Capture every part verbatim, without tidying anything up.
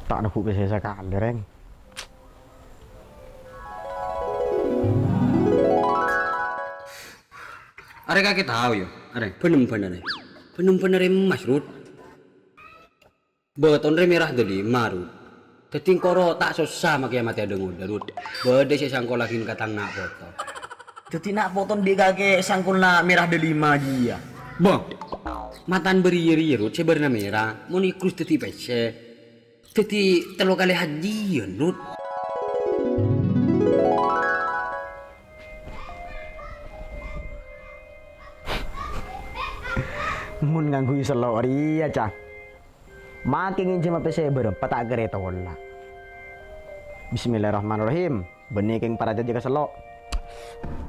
Ta' nèko pèssè sakalè, Rèng. Arè kakè tao, yâ? Arè, bhânem-bhânerrâ. Bhânem-bhânerrâ emmas, Rut. Bâtona rè mèra dâlima, Rut. Dhâddhi engko' ro ta' sossa makè matè adhâ-ngodâ, Rut. Bâdâ sè sangkollaghin ka tang na' poto. Dhâddhi na' poto andi' kakè sangkolla mèra dâlima jiyâ? Bâh, matan bâriyâ rèya, Rut, sè bârna mèra, mon èkrus dhâddhi pèssè. Dhâddhi tello kalè hajiyân, Rut. Mon ngangghuy sello' rèya, Ca. Makè ngènjhâma pèssè bârâmpa ta' kèra ètola'. Bismillahirrahmanirrahim. Bânnè kèng parcajâ ka sello'.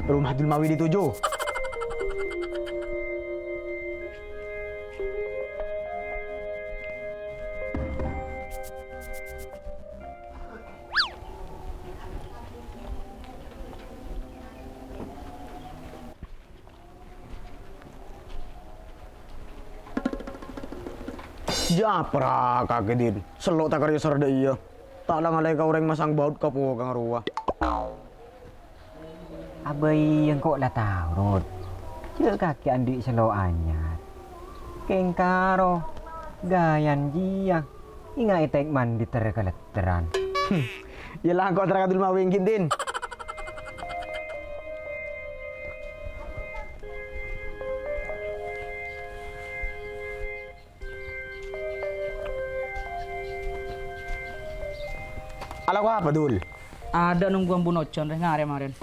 Rumah Dulmawi dituju. Japra kakè, Din. Sello' ta' karè èsar dâ' iyâ. Ta' la-ngala ka orèng masang baut ka pokangnga rowa. Abâi engko' la tao, Rut. Jhâ' kakè andi' sello' anyar. Kèng karo gayan jiyâ. Èngaè tèk mandi ter-kaletteran. Yâ la engko' terro ka Dulmawi ghi', Din. Alako apa, Dul? Adâ' nongghu ambu nojjhân rè ngarè marèn.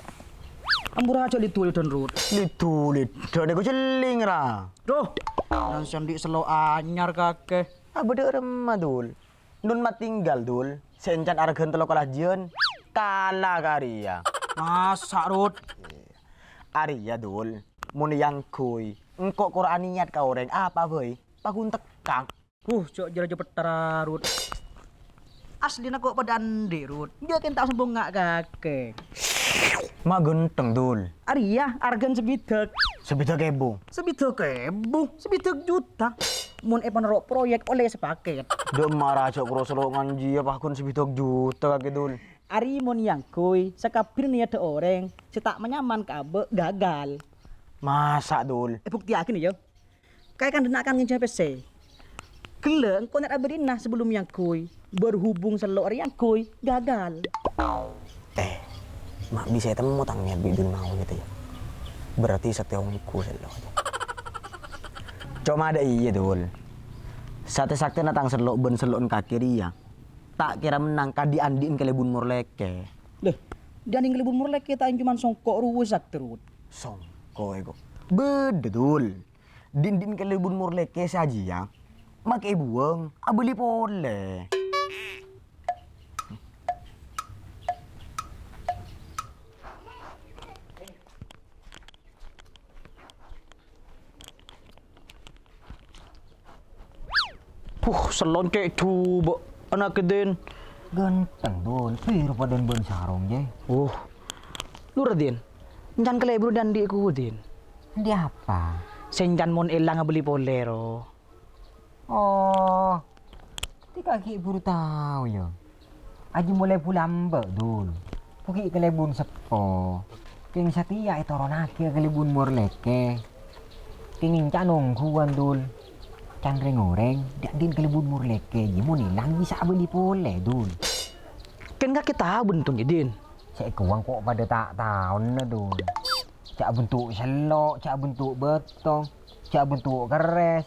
Ambu rajâ lèdu-lèdân, Rut. Lèdu-lèdân, nèko cellèng, ra. Duh, nan sè andi' sello' anyar kakè. Abâ dâ' remma, Dul. Nun matinggal, Dul. Sè èncan arghâna tello kalajiyân, kala ka arèya. Masa', Rut? Arèya, Dul. Mon èangghuy, engko' kor anèyat ka orèng, apa bhâi? Paghun tekka. Huh, jhâ' jârâ jhâ' pettara, Rut. Aslina ko' padâ andi', Rut. Jhâ' kèng ta' sombong nga' kakè. Ma' ghântheng, Dul. Arèya, arghâna sabidhâk. Sabidhâk èbu? Sabidhâk èbu? Sabidhâk juta. Mon èpanèrro proyek ollè sapakèt. Dâ' mara jhâ' koro sello' nganjiyâ paghun sabidhâk juta kakè, Dul. Arèya mon èangghuy, sakabbhirna nèyaddhâ orèng sè ta' manyaman ka abâ' gagal. Masa', Dul? Èbuktèyaghi, yâ. Kaè kan dâ' na' kan ngènjhâ pèssè. Ghellâ' engko' nèt abâdina sabellunna èangghuy. Berhubung sello' arèya èangghuy, gagal. Eh, ma' bisa ètemmo tang nèt bi' Dul mau gitu ya. Berarti satèya ongghu sello'. Coma dâ' iyâ, Dul. Satè-saktèna tang sello' bân sello'en kakè rèya. Ta' kèra mennang ka dhi'-andhi'en kalèbun morlèkè. Lè, dhi'-andhi'en kalèbun morlèkè ta' coma songko' rowa satèya, Rut. Songko' èko. Bâdâ, Dul. Dhi'-andhi'en kalèbun morlèkè sajiyâ, makè èbuwâng, abâli polè. Huh, sello' cè' jhubâ'. Ana' ghâdhân. Ghântheng, Dul. Sè rupa dân bân sarong, jâ. Uh. Lur, Din. Èncan kalèbun dhi'-andhi' kowa, Din. Dhi' apa? Sè èncan mon èlang abâli polè, ro. Oh. Tèka ghi' buru tao, yâ. Ajâ molaè bulâ mbâ', Dul. Ghu ghi' kalèbun seppo. Kèng satèya ètoronaghi kalèbun morlèkè. Kèng èncan ongghuwân, Dul. Can rèng-orèng, dhi'-andhi'en kalèbun morlèkè, jiyâ mon èlang bisa abâli polè, Dul. Kèng kakè tao bhuntung, Din. Sè èkowa engko' padâ ta' taona, Dul. Jhâ' bhunto' sello', jhâ' bhunto' bâto, jhâ' bhunto' kerrès.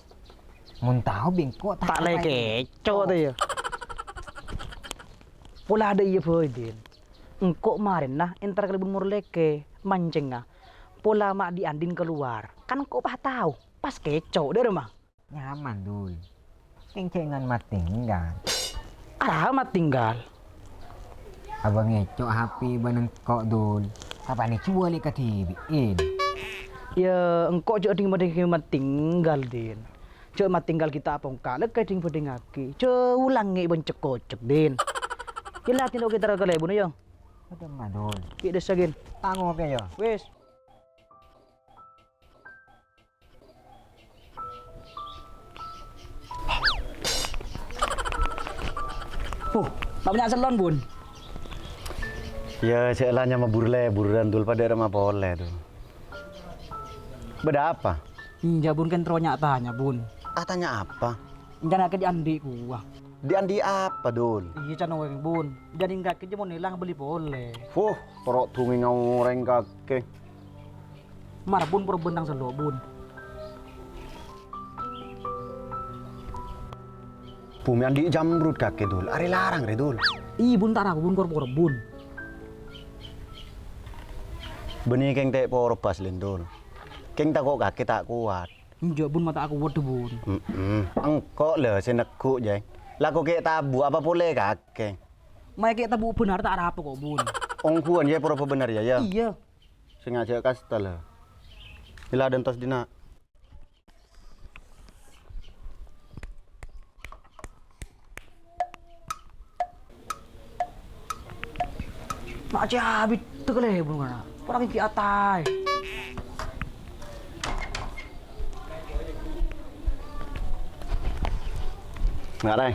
Mon tao bi' engko' ta' Ta' lè kèco, ta' iyâ. Pola dâ' iyâ bhâi, Din. Engko' marèna èntar kalèbun morlèkè, mancèngnga. Pola ma' dhi'-andhi'en kalowar. Kan engko' pas tao, pas kèco, dâ' remma. Nyaman, Dul. Kèng jhâ' èngan matinggal. Arapa matinggal? Abâ ngèco' H P bân engko', Dul. Apa èjhuwâlè kadhibi'in? Yâ, engko' jhâ' dhing-padhing matinggal, Din. Jhâ' matinggal ghi' ta' pongka, lè' kadhing-padhingngaghi. Jhâ' olangè bân cek-kocek, Din. Yâ, la, Din, oke, tara kalèbun, yâ. Adâ, Madul. Ghi' dâssa, Gin. Tang oke, yâ. Wis. Puh, ma' bânnya' sellon, Bun? Iyâ, cè' la nyamana bur-lèburân, Dul, padâ rèma polè, Dul. Bâdâ apa? Enjâ', Bun, kèng terro nya-tanya, Bun. Ah, tanya apa? Enjâ' kakè dhi'-andhi' kowa. Dhi'-andhi' apa, Dul? Iyâ, can orèng, Bun. Dhi'-andhi' kakè jâ' mon èlang bâli polè. Fuh, toro' dhungènga orèng kakè. Mara, Bun, poro bân tang sello', Bun. Bhumè andi' jamrut kakè, Dul. Arè larang rè, Dul. Iyâ, Bun, ta' rabu, Bun, kor-poro, Bun. Bânnè kèng tè' poro pas, Lèn, Dul. Kèng tako' kakè ta' kowat. Enjâ', Bun, ma' ta' kowat, Bun. Mm-mm. Engko' la sè neggu', Jay. Lako kè' tabu', apa polè kakè? Ma' kè' tabu' bhender ta' arapa kok, Bun. Ongghuwân, yâ, poro bhender, yâ, yâ. Iyâ. Sè ngajhâk kasta, la. Ila, dântos dinna'. Ma' jâ' abit tè kalèbun kana. Ora ghi' ataè. Nga' rè.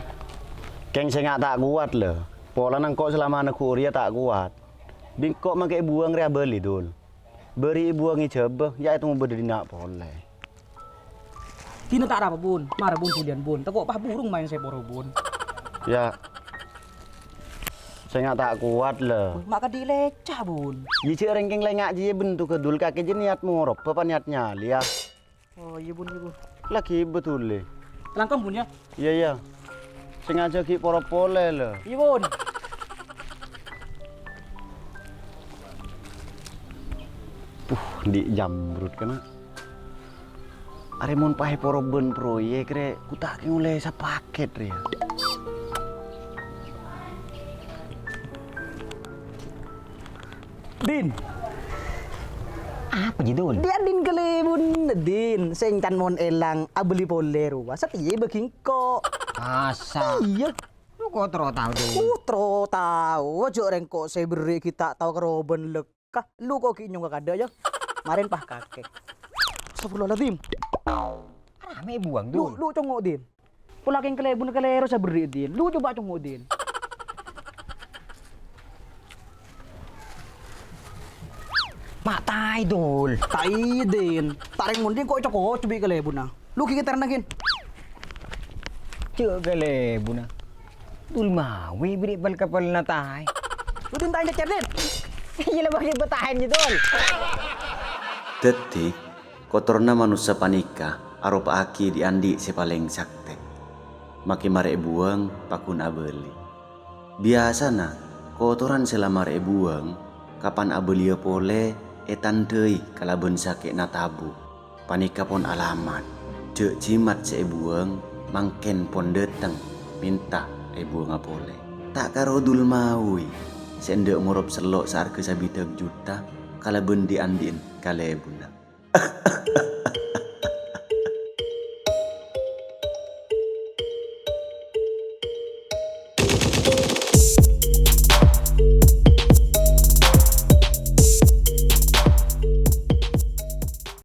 Kèng sènga' ta' kowat, la. Polana engko' salamana ghu' rèya ta' kowat. Bi' engko' makè buwâng rè abâli, Dul. Bâri' buwângè jhâbâ, yâ ètemmo bâdâ dinna' polè. Dinna' ta' arapa, Bun. Mara, Bun, ghuliyân, Bun. Tako' pas burung maèn sè poro, Bun. Yâ. Sènga' ta' kowat, la. Ma' kadhi lèca, Bun. Yâ, jhâ' rèngkèng lènga' jiyâ bhentogghâ, Dul, kakè jiyâ niyat moro, bâpa niyat nyalè, yâ. Oh, iyâ, Bun, iyâ, Bun. Laghi betul, lè. Langkong, Bun, yâ. Iyâ, iyâ. Sèngajâ ghi' poro polè, la. Iyâ, Bun. Puh, andi' jamrut kana. Arè mon paè poro bân proyek rè, ghu ta' kèng ollè sapakèt rè, yâ. Din. Apa jiyâ, Dul? Dhi'-andhi'na kalèbun, Din. Sèngkan mon èlang, abâli polè rowa. Satèya bâgi engko'. Masa? Iyâ. Lu kok terro tao, Dul? Uh, terro tao. Jhâ' rèng engko' sè berri' ghi' ta' tao karo bân lekka. Lu kok ghi' nyong ka kadâ', yâ. Marèn pas kakè. Astagfirullahaladzim. Ramè buwâng, Lu, Dul. Lu congo', Din. Pola kèng kalèbunna kalèro sè berri', Din. Lu coba congo', Din. Ma' taè, Dul. Taè, Din. Ta' rèng mon Din ko' coko' cobi kalèbunna. Lu ghi' terna, Din. Cè' kalèbunna. Dul mawi biri' pel-kapelna taè. Lu Din taè cècèr, Din. Iyâ la bâgi betaèn, Dul. Dhâddhi, Kotoranna manossa panèka aropa'aghi dhi'-andhi' sè palèng saktè. Makè marè èbuwâng, paggun abâli. Biyasana, kotoran sè la marè èbuwâng, kapan abâliyâ polè ètandhâi kalabân sakè'na tabu'. Panèka pon alamat, jhâ' jimat sè èbuwâng mangkèn pon dâteng mènta èbuwângnga polè. Ta' karo Dul mawi sè endâ' morop sello' saarghâ sabidhâng juta kalabân dhi'-andhi'en kalèbunna.